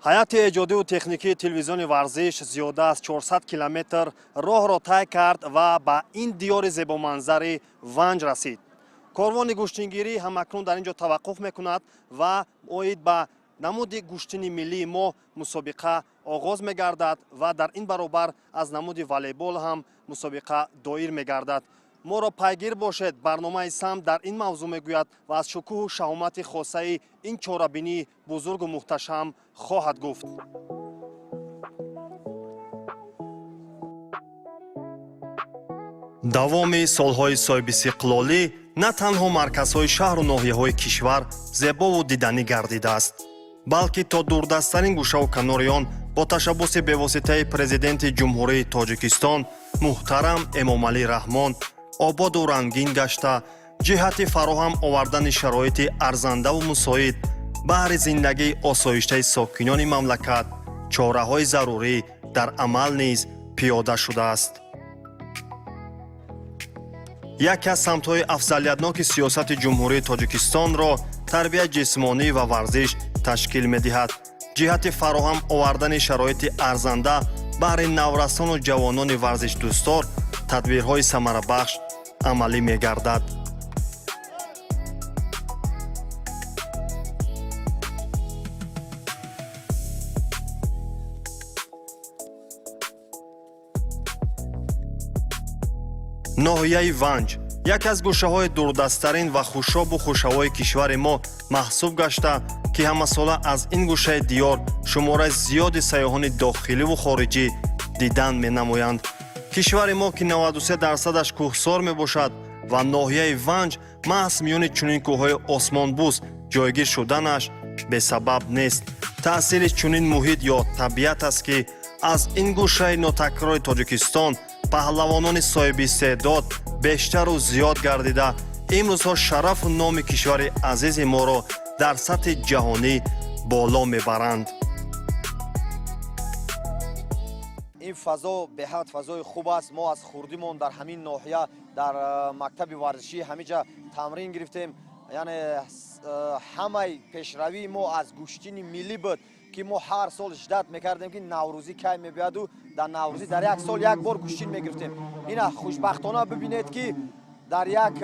Ҳайати эҷодиву техникии телевизиони Варзиш зиёда аз 400 километр роҳро тай кард ва ба ин диёри зебоманзари Ванҷ расид. Корвони гӯштингирӣ ҳамакнун дар ин ҷо таваққуф мекунад ва оид ба намуди гӯштини миллии мо мусобиқа оғоз мегардад ва дар ин баробар аз намуди волейбол ҳам мусобиқа доир мегардад. Моро пайгир бошед, барномаи Самт дар ин мавзӯъ мегӯяд ва аз шукӯҳу шаҳомати хосаи ин чорабинии бузургу муҳташам хоҳад гуфт. Давоми солҳои соҳибистиқлолӣ на танҳо марказҳои шаҳру ноҳияҳои кишвар зебову диданӣ гардидааст, балки то дурдасттарин гӯшаву канори он бо ташаббуси бевоситаи Президенти Ҷумҳурии Тоҷикистон муҳтарам Эмомалӣ Раҳмон ободу рангин гашта, ҷиҳати фароҳам овардани шароити арзандаву мусоид баҳри зиндагии осоиштаи сокинони мамлакат чораҳои зарурӣ дар амал низ пиёда шудааст. Яке аз самтҳои афзалиятноки сиёсати Ҷумҳурии Тоҷикистонро тарбияи ҷисмонӣ ва варзиш ташкил медиҳад. Ҷиҳати фароҳам овардани шароити арзанда баҳри наврасону ҷавонони варзишдӯстдор тадбирҳои самарабахш амалӣ мегардад. Ноҳияи Ванҷ яке аз гӯшаҳои дурдасттарин ва хушобу хушҳавои кишвари мо маҳсуб гашта, ки ҳамасола аз ин гӯшаи диёр шумораи зиёди сайёҳони дохиливу хориҷӣ дидан менамоянд. Кишвари мо, ки 93 дарсадаш кӯҳсор мебошад ва ноҳияи Ванҷ маҳз миёни чунин кӯҳҳои осмонбӯс ҷойгир шуданаш бесабаб нест. Таъсири чунин муҳит ё табиат аст, ки аз ин гӯшаи нотакрори Тоҷикистон паҳлавонони соҳибистеъдод бештару зиёд гардида, имрӯзҳо шарафу номи кишвари азизи моро дар сатҳи ҷаҳонӣ боло мебаранд. Ин фазо беҳад фазои хуб аст. Мо аз хурдимон дар ҳамин ноҳия, дар мактаби варзишӣ ҳамиҷа тамрин гирифтем. Яъне ҳамаи пешравии мо аз гӯштини миллӣ буд, ки мо ҳар сол ждать мекардем, ки наврӯзӣ кай мебиёяду дар наврӯзӣ дар як сол як бор гӯштин мегирифтем. Ина хушбахтона бибинед, ки дар як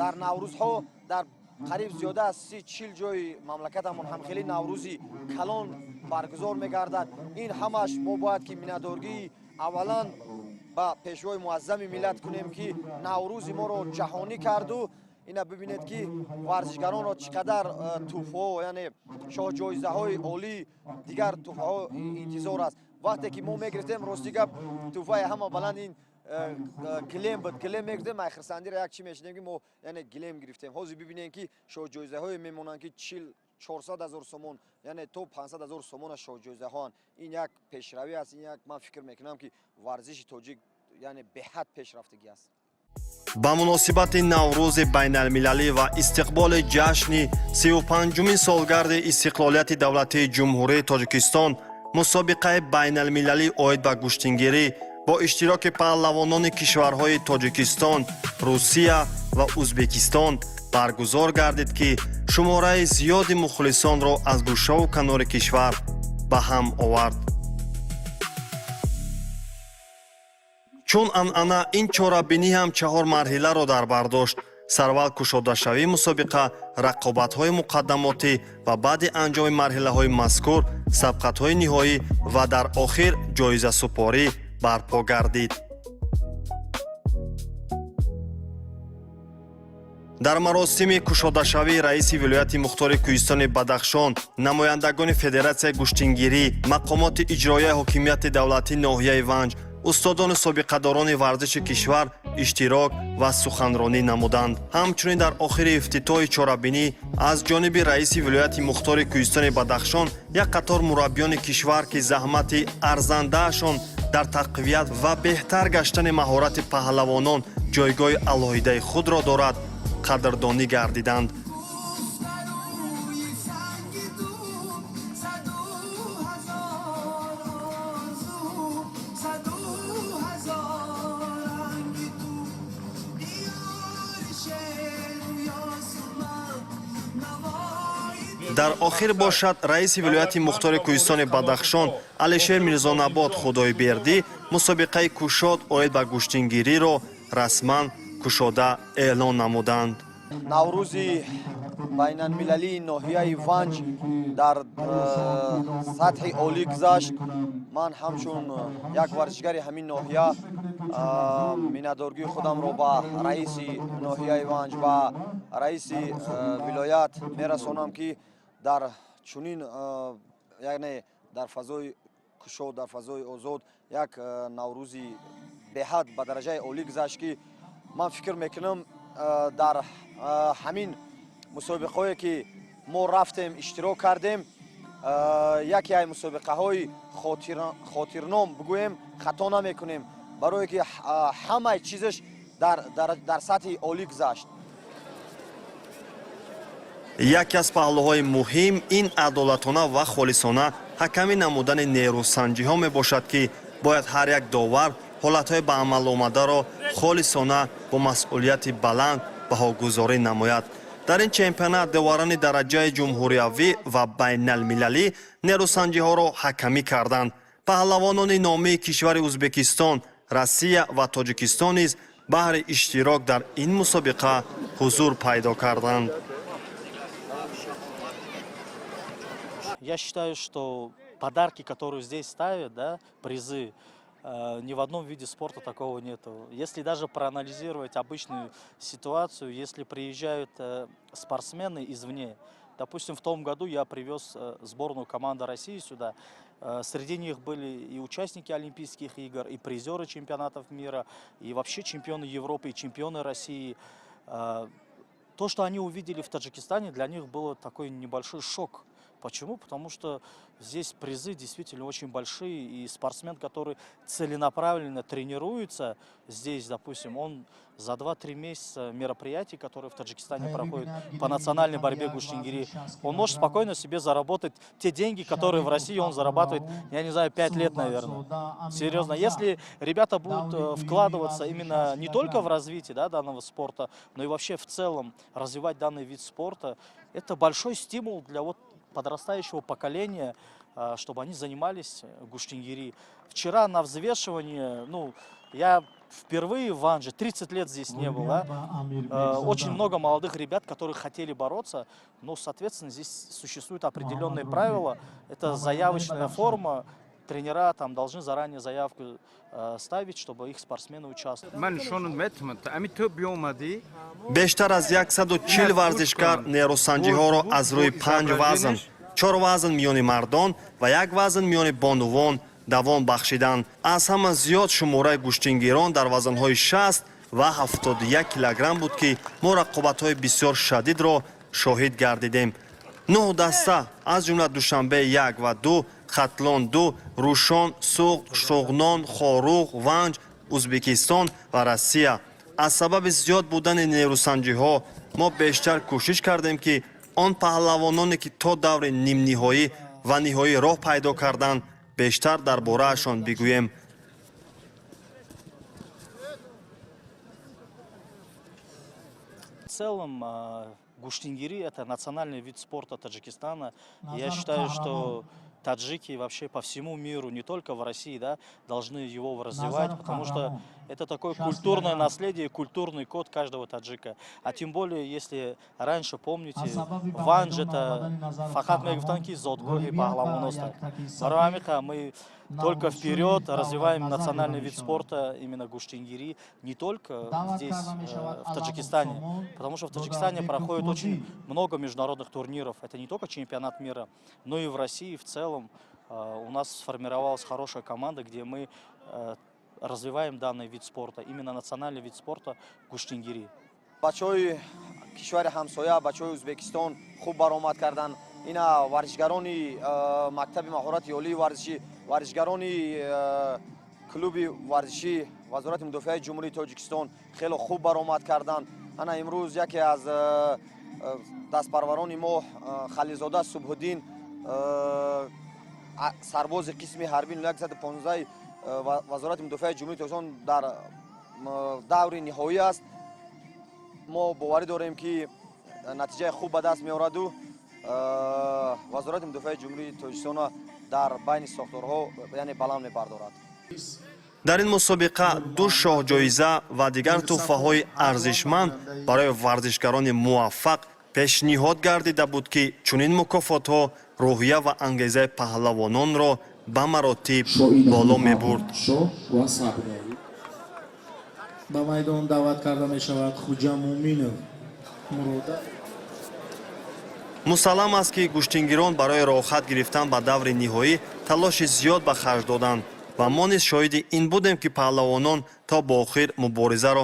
дар наврӯзҳо дар қариб зиёда аз 30-40 ҷои мамлакатамон ҳамхели наврӯзи калон баргузор мегардад. Ин ҳамаш мо бояд ки миннатдоргии аввалан ба Пешвои Муаззами миллат кунем, ки наврӯзи моро ҷаҳонӣ карду ина бибинед, ки варзишгаронро чӣ қадар тӯҳфаҳо, яъне шоҳҷоизаҳои олӣ, дигар тӯҳфаҳо интизор аст. Вақте ки мо мегирифтем, рости гап, тӯҳфаи ҳама баланд ин гилем буд. Гилем мегирифтем, ай хирсандира як чӣ мешидем, ки мо яъне гилем гирифтем. Ҳозир бибинем, ки шоҳҷоизаҳое мемонанд, ки 40, 400 ҳазор сомон, яъне то 500 ҳазор сомона шоҳҷоизаҳоанд. Ин як пешравӣ аст. Ин як, ман фикр мекунам, ки варзиши тоҷик яъне беҳад пешрафтагӣ аст. Ба муносибати Наврӯзи байналмилалӣ ва истиқболи ҷашни 35-умин солгарди истиқлолияти давлатии Ҷумҳурии Тоҷикистон мусобиқаи байналмилалӣ оид ба гӯштингирӣ бо иштироки паҳлавонони кишварҳои Тоҷикистон, Русия ва Ӯзбекистон баргузор гардид, ки шумораи зиёди мухлисонро аз гӯшаву канори кишвар ба ҳам овард. Чун анъана, ин чорабинӣ ҳам чаҳор марҳиларо дар бар дошт: сарвал кушодашавии мусобиқа, рақобатҳои муқаддамотӣ ва баъди анҷоми марҳилаҳои мазкур сабқатҳои ниҳоӣ ва дар охир ҷоизасупорӣ барпо гардид. Дар маросими кушодашавӣ раиси вилояти мухтори кӯҳистони Бадахшон, намояндагони Федератсияи гӯштингирӣ, мақомоти иҷроияи ҳокимияти давлатии ноҳияи Ванҷ, устодону собиқадорони варзиши кишвар иштирок ва суханронӣ намуданд. Ҳамчунин дар охири ифтитоҳи чорабинӣ аз ҷониби раиси вилояти мухтори кӯҳистони Бадахшон як қатор мураббиёни кишвар, ки заҳмати арзандаашон дар тақвият ва беҳтар гаштани маҳорати паҳлавонон ҷойгоҳи алоҳидаи худро дорад, қадрдонӣ гардиданд. Рӯи санги ду саду ҳазор орзу, саду ҳазор ранги ту, диёри шеру ёсуман, навои ту. Дар охир бошад, раиси вилояти мухтори кӯҳистони Бадахшон Алишер Мирзонабод Худойбердӣ мусобиқаи кушод оид ба гӯштингириро расман кушода эълон намуданд. Наврӯзи байналмилалии ноҳияи Ванҷ дар сатҳи олӣ гузашт. Ман ҳамчун як варзишгари ҳамин ноҳия миннатдоргии худамро ба раиси ноҳияи Ванҷ, ба раиси вилоят мерасонам, ки дар чунин, яъне дар фазои кушод, дар фазои озод як наврӯзи беҳад ба дараҷаи олӣ гузашт, ки ман фикр мекунам, дар ҳамин мусобиқаҳое ки мо рафтем, иштирок кардем, яке аз мусобиқаҳои хотирном бигӯем, хато намекунем, барое ки ҳамаи чизаш дар сатҳи олӣ гузашт. Яке аз паҳлӯҳои муҳим ин адолатона ва холисона ҳакамӣ намудани нерӯсанҷиҳо мебошад, ки бояд ҳар як довар ҳолатҳои ба амал омадаро холисона бо масъулияти баланд баҳогузорӣ намояд. Дар ин чемпионат доварони дараҷаи ҷумҳуриявӣ ва байналмилалӣ нерӯсанҷиҳоро ҳакамӣ карданд. Паҳлавонони номии кишвари Ӯзбекистон, Россия ва Тоҷикистон низ баҳри иштирок дар ин мусобиқа ҳузур пайдо карданд. Я считаю, что подарки, которые здесь ставят, да, призы, ни в одном виде спорта такого нету. Если даже проанализировать обычную ситуацию, если приезжают спортсмены извне, допустим, в том году я привез сборную команду России сюда, среди них были и участники Олимпийских игр, и призеры чемпионатов мира, и вообще чемпионы Европы, и чемпионы России. То, что они увидели в Таджикистане, для них было такой небольшой шок. Почему? Потому что здесь призы действительно очень большие, и спортсмен, который целенаправленно тренируется здесь, допустим, он за 2-3 месяца мероприятий, которые в Таджикистане проходят по национальной борьбе гуштингири, он может спокойно себе заработать те деньги, которые в России он зарабатывает, я не знаю, 5 лет, наверное. Серьезно, если ребята будут вкладываться именно не только в развитие, да, данного спорта, но и вообще в целом развивать данный вид спорта, это большой стимул для вот подрастающего поколения, чтобы они занимались гуштингири. Вчера на взвешивании, ну, я впервые в Ванже, 30 лет здесь не был, да? Очень много молодых ребят, которые хотели бороться, но, соответственно, здесь существуют определенные правила. Это заявочная форма, тренера там должны заранее заявку ставить, чтобы их спортсмены участвовали. Бештар аз 140 варзишгар нерӯсанҷиҳоро аз рӯи панҷ вазн, чор вазн миёни мардон ва як вазн миёни бонувон давом бахшиданд. Аз ҳама зиёд шумораи гӯштингирон дар вазнҳои 60 ва 71 килограмм буд, ки мо рақобатҳои бисёр шадидро шоҳид гардидем. Нӯҳ даста, аз ҷумла Душанбе як ва ду, Хатлон ду, Рӯшон, Суғд, Шуғнон, Хоруғ, Ванҷ, Ӯзбекистон ва Россия. Аз сабаби зиёд будани нерӯсанҷиҳо мо бештар кӯшиш кардем, ки он паҳлавононе, ки то даври нимниҳоӣ ва ниҳоӣ роҳ пайдо карданд, бештар дар бораашон бигӯем. В целом, гуштингири – это национальный вид спорта Таджикистана. Я считаю, что таджики вообще по всему миру, не только в России, да, должны его развивать, потому что это такое культурное наследие, культурный код каждого таджика. А тем более, если раньше, помните, Ванж это фақат мегуфтан, ки зодгоҳи паҳлавоност. Барои мы только вперед развиваем национальный вид спорта, именно гуштингири, не только здесь, в Таджикистане, потому что в Таджикистане проходит очень много международных турниров. Это не только чемпионат мира, но и в России в целом у нас сформировалась хорошая команда, где мы развиваем данный вид спорта, именно национальный вид спорта гуштингири. Бачаҳои кишвари ҳамсоя, бачаҳои Ӯзбекистон хуб баромад карданд. Ина варзишгарони мактаби маҳорати олии варзишӣ, варзишгарони клуби варзишӣ Вазорати мудофиаи Ҷумҳурии Тоҷикистон хеле хуб баромад карданд. Ана имрӯз яке аз дастпарварони мо, Халилзода Субҳуддин, сарбози қисми ҳарбии 115 Вазорати мудофиаи Ҷумҳурии Тоҷикистон, дар даври ниҳоӣ аст. Мо боварӣ дорем, ки натиҷаи хуб ба даст меораду. Вазорати мудофиаи Ҷумҳурии Тоҷикистонро дар байни сохторҳо, яъне, баланд мебардорад. Дар ин мусобиқа ду шоҳҷоиза ва дигар тӯҳфаҳои арзишманд барои варзишгарони муваффақ пешниҳод гардида буд, ки чунин мукофотҳо рӯҳия ва ангезаи паҳлавононро ба маротиб боло мебурд. Ба майдон даъват карда мешавад Хуҷа Муминов Мурода. Мусаллам аст, ки гӯштингирон барои роҳхат гирифтан ба даври ниҳоӣ талоши зиёд ба харҷ доданд ва мо низ шоҳиди ин будем, ки паҳлавонон то ба охир муборизаро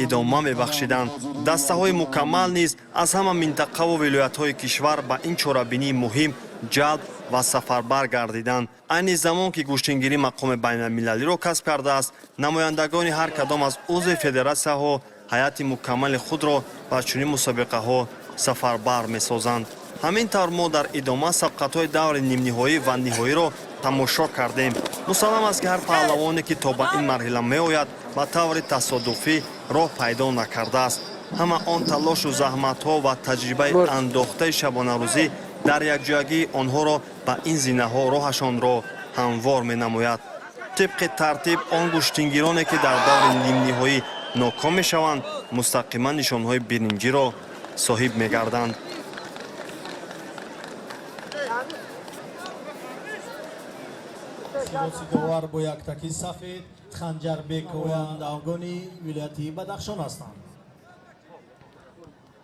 идома мебахшиданд. Дастаҳои мукаммал низ аз ҳама минтақаву вилоятҳои кишвар ба ин чорабинии муҳим ҷалб ва сафарбар гардиданд. Айни замон, ки гӯштингирӣ мақоми байналмилалиро касб кардааст, намояндагони ҳар кадом аз узви федератсияҳо ҳайати мукаммали худро ба чунин мусобиқаҳо сафарбар месозанд. Ҳамин тавр, мо дар идома сабқатҳои даври нимниҳоӣ ва ниҳоиро тамошо кардем. Мусаллам аст, ки ҳар паҳлавоне, ки то ба ин марҳила меояд, ба таври тасодуфӣ роҳ пайдо накардааст. Ҳама он талошу заҳматҳо ва таҷрибаи андохтаи шабонарӯзӣ дар якҷоягии онҳоро ба ин зинаҳо роҳашонро ҳамвор менамояд. Тибқи тартиб, он гӯштингироне, ки дар даври нимниҳоӣ ноком мешаванд, мустақиман нишонҳои биринҷиро соҳиб мегарданд. Сипоси довар бо яктаки сафед Ханҷарбековандагони вилояти Бадахшон ҳастанд.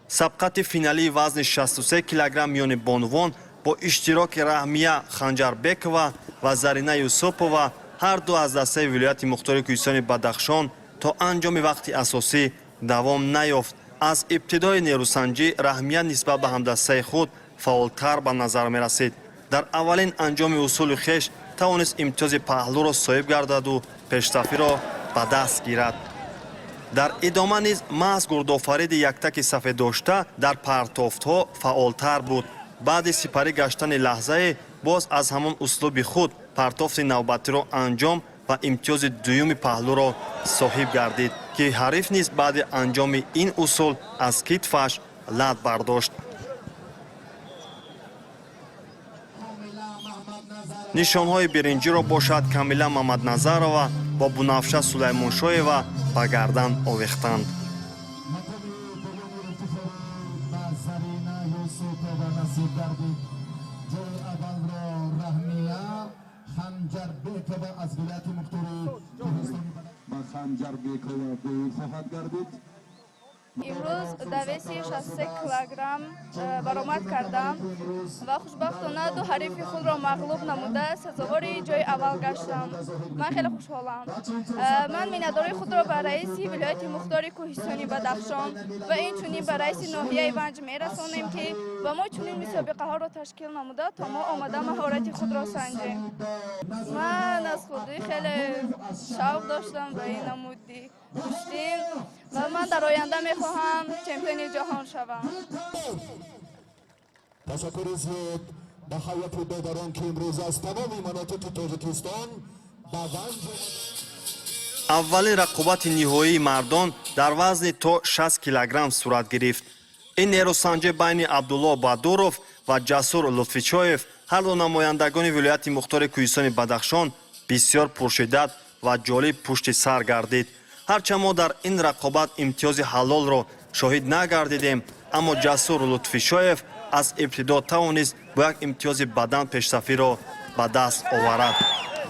Сабқати финалии вазни 63 килограмм миёни бонувон бо иштироки Раҳмия Ханҷарбекова ва Зарина Юсупова, ҳар ду аз дастаи вилояти мухтори кӯҳистони Бадахшон, то анҷоми вақти асосӣ давом наёфт. Аз ибтидои нерӯсанҷӣ Раҳмия нисбат ба ҳамдастаи худ фаъолтар ба назар мерасид. Дар аввалин анҷоми усули хеш тавонист имтиёзи паҳлӯро соҳиб гардаду пешсафиро ба даст гирад. Дар идома низ маҳз гурдофариди яктаки сафеддошта дар партофтҳо фаъолтар буд. Баъди сипарӣ гаштани лаҳзае, боз аз ҳамон услуби худ партофти навбатиро анҷом ва имтиёзи дуюми паҳлӯро соҳиб гардид, ки ҳариф низ баъди анҷоми ин усул аз китфаш лат бардошт. Нишонҳои биринҷиро бошад, Камила Мамадназарова бо Бунафша Сулаймоншоева ба гардан овехтанд. Мақоми дуюми ифтихорӣ ба Зарина Юсупова насиб гардид. Ҷои аввалро Раҳмия Ханҷарбекова аз вилояти мухтори кӯҳистони ба Ханҷарбекова дуюм хоҳад гардид. Имрӯз дар веси 63 килограмм баромад кардам ва хушбахтона ду ҳарифи худро мағлуб намуда, сазовори ҷои аввал гаштам. Ман хеле хушҳолам. Ман миннатдории худро ба раиси вилояти мухтори кӯҳистони Бадахшон ва инчунин ба раиси ноҳияи Ванҷ мерасонем, ки ба мо чунин мусобиқаҳоро ташкил намуда, то мо омада маҳорати худро санҷем. Ман аз хурдӣ хеле шавқ доштам ба ин намуди гӯштин ва ман дар оянда мехоҳам чемпиони ҷаҳон шавам. Ташаккури зиёд ба ҳайати додарон, ки имрӯз аз тамоми манотиқи Тоҷикистон ба Ванҷ. Аввалин рақобати ниҳоии мардон дар вазни то 60 килограмм сурат гирифт. Ин нерӯсанҷӣ байни Абдулло Бадуров ва Ҷасур Лутфичоев, ҳарду намояндагони вилояти мухтори кӯҳистони Бадахшон, бисёр пуршиддат ва ҷолиб пушти сар гардид. Ҳарчанд мо дар ин рақобат имтиёзи ҳалолро шоҳид нагардидем, аммо Ҷасур Лутфишоев аз ибтидо тавонист бо як имтиёзи бадан пешсафиро ба даст оварад.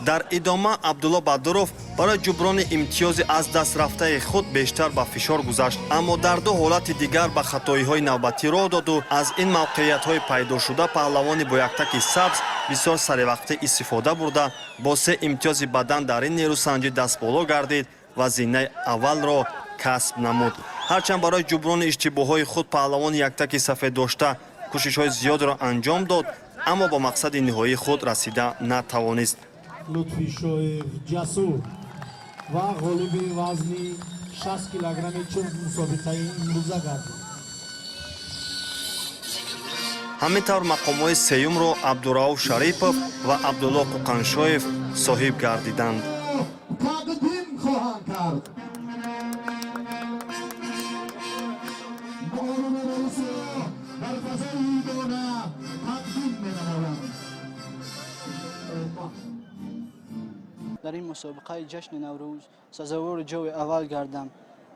Дар идома Абдулло Бадуров барои ҷуброни имтиёзи аз даст рафтаи худ бештар ба фишор гузашт, аммо дар ду ҳолати дигар ба хатоиҳои навбатӣ роҳ доду аз ин мавқеиятҳои пайдошуда паҳлавони бо яктаки сабз бисёр саривақтӣ истифода бурда, бо се имтиёзи бадан дар ин нерӯсанҷӣ дастболо гардид ва зинаи аввалро касб намуд. Ҳарчанд барои ҷуброни иштибоҳҳои худ паҳлавони яктаки сафеддошта кӯшишҳои зиёдро анҷом дод, аммо ба мақсади ниҳоии худ расида натавонист. Лутфишоев Ҷасур ва ғолиби вазни 60 килограмми чун мусобиқаи имрӯза гардид. Ҳамин тавр, мақомҳои сеюмро Абдурауф Шарипов ва Абдулло Қуқаншоев соҳиб гардиданд. Тақдим хоҳанд кард. Дар фазои дона. Дар ин мусобиқаи ҷашни Наврӯз сазовори ҷои аввал гардам.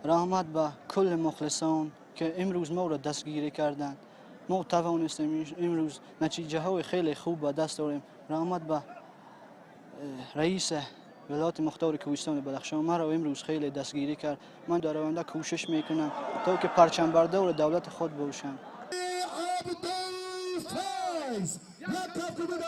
Раҳмат ба кулли мухлисон, ки имрӯз моро дастгирӣ карданд. Мо тавонистем имрӯз натиҷаҳои хеле хуб ба даст орем. Раҳмат ба раиси вилояти мухтори Кӯҳистони Бадахшон, маро имрӯз хеле дастгирӣ кард. Ман дар оянда кӯшиш мекунам, то ки парчамбардори давлати худ бошам.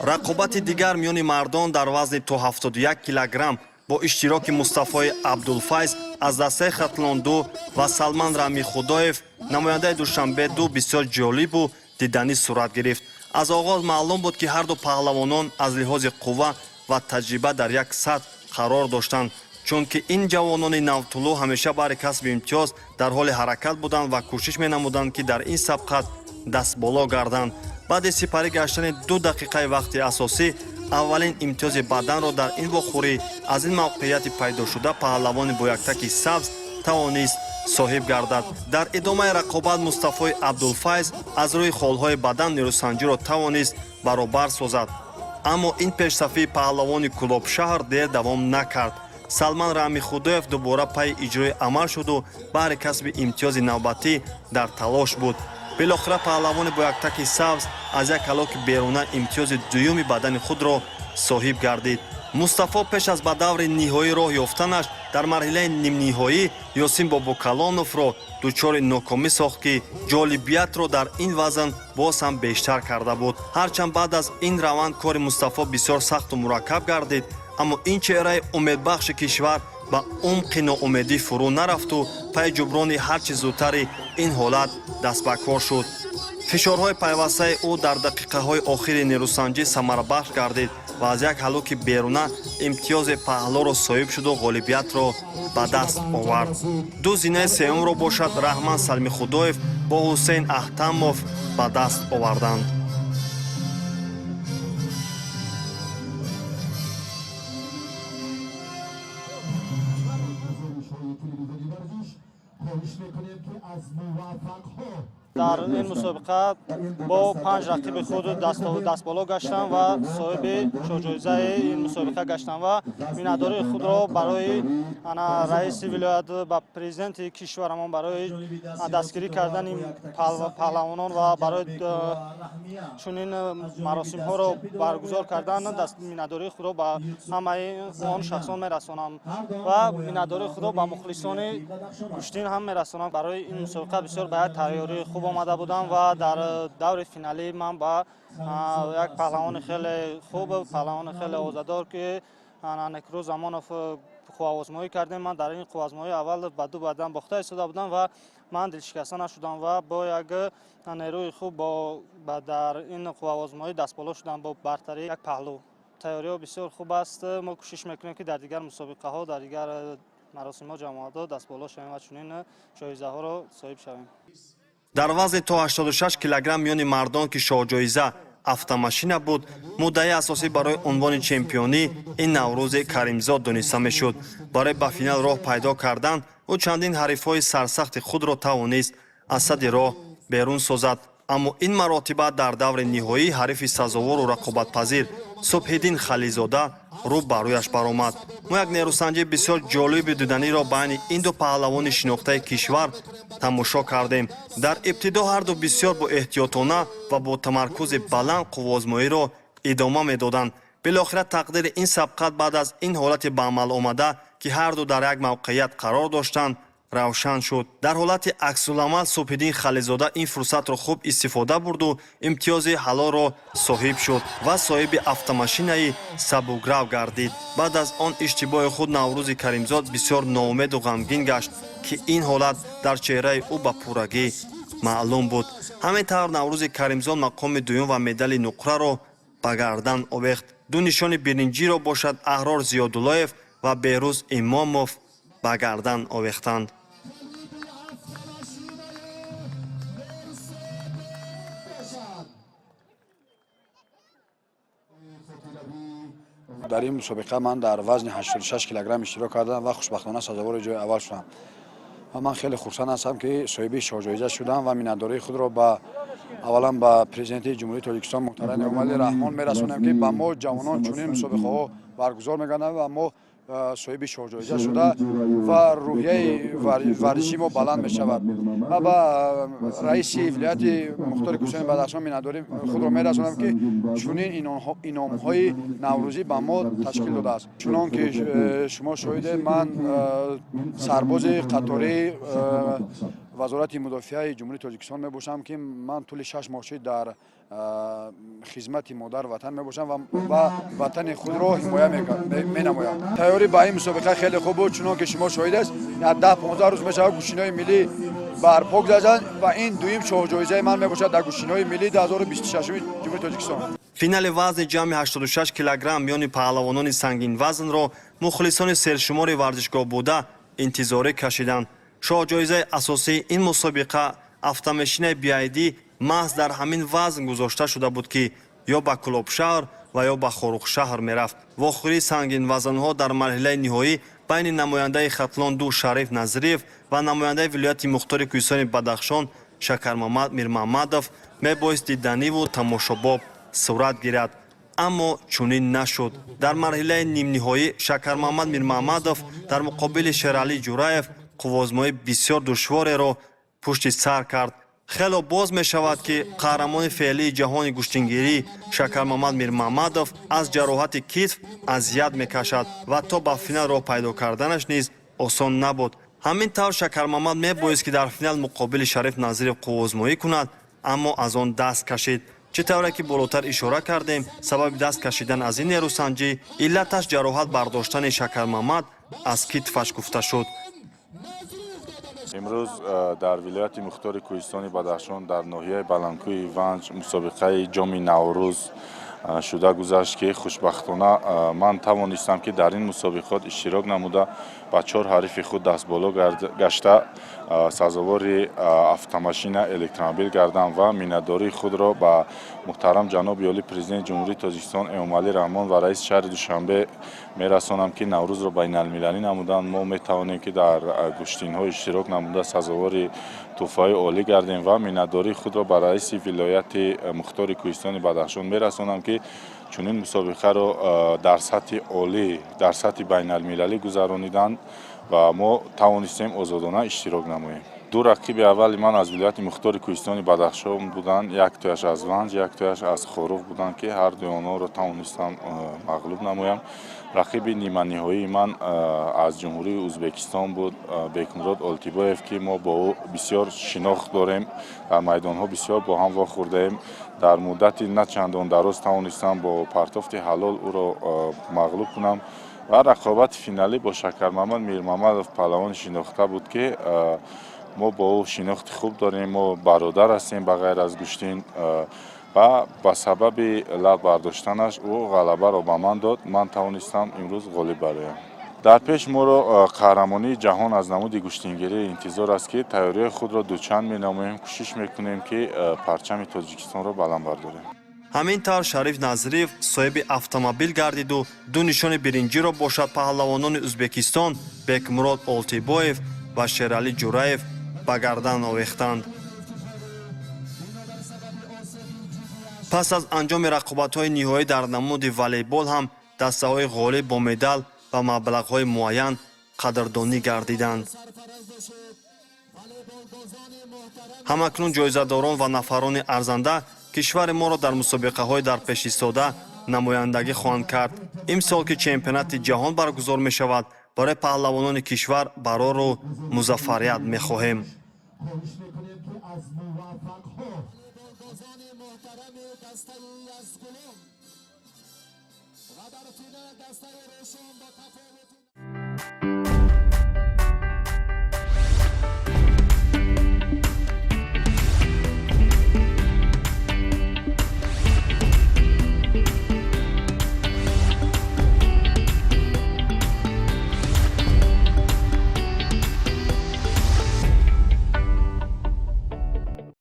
Рақобати дигар миёни мардон дар вазни то 71 килограмм бо иштироки Мустафои Абдулфайз аз дастаи Хатлон 2 ва Салман Рамихудоев, намояндаи Душанбе 2, бисёр ҷолибу диданӣ сурат гирифт. Аз оғоз маълум буд, ки ҳарду паҳлавонон аз лиҳози қувва ва таҷриба дар як сатҳ қарор доштанд, чунки ин ҷавонони навтулӯъ ҳамеша баҳри касби имтиёз дар ҳоли ҳаракат буданд ва кӯшиш менамуданд, ки дар ин сабқат дастболо гарданд. Баъди сипарӣ гаштани 2 дақиқаи вақти асосӣ, аввалин имтиёзи баданро дар ин вохӯрӣ аз ин мавқеияти пайдошуда паҳлавони бо яктаки сабз тавонист соҳиб гардад. Дар идомаи рақобат Мустафои Абдулфайз аз рӯи холҳои бадан нерӯсанҷиро тавонист баробар созад, аммо ин пешсафии паҳлавони Кӯлобшаҳр дер давом накард. Салман Раҳмихудоев дубора пайи иҷрои амал шуду баҳри касби имтиёзи навбатӣ дар талош буд. Билохира паҳлавони бо яктаки сабз аз як ҳалоки беруна имтиёзи дуюми бадани худро соҳиб гардид. Мустафо пеш аз ба даври ниҳоӣ роҳ ёфтанаш дар марҳилаи нимниҳоӣ Ёсин Бобокалоновро дучори нокомӣ сохт, ки ҷолибиятро дар ин вазн боз ҳам бештар карда буд. Ҳарчанд баъд аз ин раванд кори Мустафо бисёр сахту мураккаб гардид, аммо ин чеҳраи умедбахши кишвар ба умқи ноумедӣ фурӯ нарафту пайи ҷуброни ҳарчи зудтари ин ҳолат даст ба кор шуд. Фишорҳои пайвастаи ӯ дар дақиқаҳои охири нерӯсанҷӣ самарабахш гардид ва аз як ҳалоки беруна имтиёзи паҳлоро соҳиб шуду ғолибиятро ба даст овард. Ду зинаи сеюмро бошад Раҳман Салмихудоев бо Ҳусейн Аҳтамов ба даст оварданд. Дар ин мусобиқа бо 5 рақиби худ дастболо гаштам ва соҳиби шоҳҷоизаи ин мусобиқа гаштам ва миннатдории худро барои раиси вилоят ба президенти кишварамон барои дастгирӣ кардани паҳлавонон ва барои чунин маросимҳоро баргузор кардан миннатдории худро ба ҳамаи он шахсон мерасонам ва миннатдории худро ба мухлисони гӯштин ҳам мерасонам. Барои ин мусобиқа бисёр ба як тайёрии хуб омада будам ва дар даври финалӣ ман ба як паҳлавони хеле хуб, паҳлавони хеле озадор, ки Некрӯз Замонов, қувваозмоӣ кардем. Ман дар ин қувваозмоӣ аввал ба ду бадан бохта истода будам ва ман дилшикаста нашудам ва бо як нерӯи хуб дар ин қувваозмоӣ дастболо шудам бо бартарии як паҳлӯ. Тайёриҳо бисёр хуб аст. Мо кӯшиш мекунем, ки дар дигар мусобиқаҳо, дар дигар маросимҳо, ҷамоатҳо дастболо шавем ва чунин ҷоизаҳоро соҳиб шавем. Дар вазни то 86 килограмм миёни мардон, ки шоҳҷоиза автомашина буд, муддаи асосӣ барои унвони чемпионӣ ин Наврӯзи Каримзод дониста мешуд. Барои ба финал роҳ пайдо кардан ӯ чандин ҳарифҳои сарсахти худро тавонист аз садди роҳ берун созад, аммо ин маротиба дар даври ниҳоӣ ҳарифи сазовору рақобатпазир Субҳиддин Халилзода рӯ ба рӯяш баромад. Мо як нерӯсанҷии бисёр ҷолиби диданиро байни ин ду паҳлавони шинохтаи кишвар тамошо кардем. Дар ибтидо ҳарду бисёр бо эҳтиётона ва бо тамаркузи баланд қувваозмоиро идома медоданд. Билохира тақдири ин сабқат баъд аз ин ҳолати ба амал омада, ки ҳарду дар як мавқеият қарор доштанд, равшан шуд. Дар ҳолати аксуламал Субҳиддин Халилзода ин фурсатро хуб истифода бурду имтиёзи ҳалолро соҳиб шуд ва соҳиби автомашинаи сабуграв гардид. Баъд аз он иштибоҳи худ Наврӯзи Каримзод бисёр ноумеду ғамгин гашт, ки ин ҳолат дар чеҳраи ӯ ба пуррагӣ маълум буд. Ҳамин тавр Наврӯзи Каримзод мақоми дуюм ва медали нуқраро ба гардан овехт. Ду нишони биринҷиро бошад Аҳрор Зиёдуллоев ва Беҳрӯз Имомов ба гардан овехтанд. Дар ин мусобиқа ман дар вазни 86 килограмм иштирок кардам ва хушбахтона сазовори ҷои аввал шудам ва ман хеле хурсанд ҳастам, ки соҳиби шоҳҷоиза шудам ва миннатдории худро ба Аввалан ба Президенти Ҷумҳурии Тоҷикистон муҳтарам Эмомалӣ Раҳмон мерасонем, ки ба мо ҷавонон чунин мусобиқаҳо баргузор мегарданд ва мо соҳиби шоҳҷоиза шуда ва рӯҳияи варзиши мо баланд мешавад. Ва ба раиси вилояти мухтори Кӯҳистони Бадахшон миннатдорӣ худро мерасонам, ки чунин инъомҳои наврӯзӣ ба мо ташкил додааст. Чунон ки шумо шоҳидед, ман сарбози қатории Вазорати мудофиаи Ҷумҳурии Тоҷикистон мебошам, ки ман тӯли 6 моҳ шид дар хизмати модар ватан мебошам ва ватани худро ҳимоя менамоям. Тайёрӣ ба ин мусобиқа хеле хуб буд. Чунон ки шумо шоҳид аст, 10-15 рӯз мешавад, гӯштинои миллӣ барпо гузаштанд ва ин дуюм шоҳҷоизаи ман мебошад дар гӯштинои миллӣ 2026 Ҷумҳурии Тоҷикистон. Финали вазни ҷамъи 86 килограмм миёни паҳлавонони сангинвазнро мухлисони сершумори варзишгоҳ буда интизорӣ кашиданд. Шоҳҷоизаи асосии ин мусобиқа, автомошинаи BYD, маҳз дар ҳамин вазн гузошта шуда буд, ки ё ба Кӯлобшаҳр ва ё ба Хоруғшаҳр мерафт. Вохӯрии сангинвазнҳо дар марҳилаи ниҳоӣ байни намояндаи Хатлон ду Шариф Назриев ва намояндаи вилояти мухтори Кӯҳистони Бадахшон Шакармамад Мирмаҳмадов мебоист диданиву тамошобоб сурат гирад, аммо чунин нашуд. Дар марҳилаи нимниҳоӣ Шакармамад Мирмаҳмадов дар муқобили Шералӣ Ҷураев қувваозмоии бисёр душвореро пушти сар кард. Хело боз мешавад, ки қаҳрамони феълии ҷаҳони гӯштингирӣ Шакармамад Мирмаҳмадов аз ҷароҳати китф азият мекашад ва то ба финал роҳ пайдо карданаш низ осон набуд. Ҳамин тавр, Шакармамад мебоист, ки дар финал муқобили Шариф Назриев қувваозмоӣ кунад, аммо аз он даст кашид. Чӣ тавре ки болотар ишора кардем, сабаби даст кашидан аз ин нерӯсанҷӣ иллаташ ҷароҳат бардоштани Шакармамад аз китфаш гуфта шуд. Имрӯз дар вилояти мухтори Кӯҳистони Бадахшон, дар ноҳияи Баландкӯҳи Ванҷ мусобиқаи Ҷоми Наврӯз шуда гузашт, ки хушбахтона ман тавонистам, ки дар ин мусобиқот иштирок намуда, ба чор ҳарифи худ дастболо гашта, сазовори автомашина электромобил гардам ва миннатдории худро ба муҳтарам ҷаноби олӣ, Президенти Ҷумҳурии Тоҷикистон Эмомалӣ Раҳмон ва раиси шаҳри Душанбе мерасонам, ки Наврӯзро байналмилалӣ намуданд. Мо метавонем, ки дар гӯштинҳо иштирок намуда, сазовори тӯҳфаҳои олӣ гардем ва миннатдории худро ба раиси вилояти мухтори Кӯҳистони Бадахшон мерасонам, ки чунин мусобиқаро дар сатҳи олӣ, дар сатҳи байналмилалӣ гузарониданд ва мо тавонистем озодона иштирок намоем. Ду рақиби аввали ман аз вилояти мухтори Кӯҳистони Бадахшон буданд, яктояш аз Ванҷ, яктояш аз Хоруғ буданд, ки ҳардуи онҳоро тавонистам мағлуб намоям. Рақиби ниманиҳоии ман аз Ҷумҳурии Ӯзбекистон буд, Бекмурод Олтибоев, ки мо бо ӯ бисёр шинохт дорем, дар майдонҳо бисёр бо ҳам вохӯрдаем. Дар муддати на чандон дароз тавонистам бо партофти ҳалол ӯро мағлуб кунам. Ва рақобати финалӣ бо Шакармамад Мирмамадов, паҳлавони шинохта буд, ки мо бо ӯ шинохти хуб дорем, мо бародар ҳастем ба ғайр аз гӯштин, ва ба сабаби лаб бардоштанаш ӯ ғалабаро ба ман дод. Ман тавонистам имрӯз ғолиб бароям. Дар пеш моро қаҳрамонии ҷаҳон аз намуди гӯштингирӣ интизор аст, ки тайёрии худро дучанд менамоем, кӯшиш мекунем, ки парчами Тоҷикистонро баланд бардорем. Ҳамин тавр, Шариф Назриев соҳиби автомобил гардиду ду нишони биринҷиро бошад паҳлавонони Ӯзбекистон Бекмурод Олтибоев ва Шералӣ Ҷураев ба гардан овехтанд. Пас аз анҷоми рақобатҳои ниҳоӣ дар намуди волейбол ҳам дастаҳои ғолиб бо медал ва маблағҳои муайян қадрдонӣ гардиданд. Ҳамакнун ҷоизадорон ва нафарони арзанда кишвари моро дар мусобиқаҳои дар пеш истода намояндагӣ хоҳанд кард. Имсол, ки чемпионати ҷаҳон баргузор мешавад, барои паҳлавонони кишвар барору музаффарият мехоҳем. Хоҳиш мекунем, ки аз муваффақҳо бозони муҳтарами дастаи Язгулом ва дар финал дастаи Рӯшон ба тафовут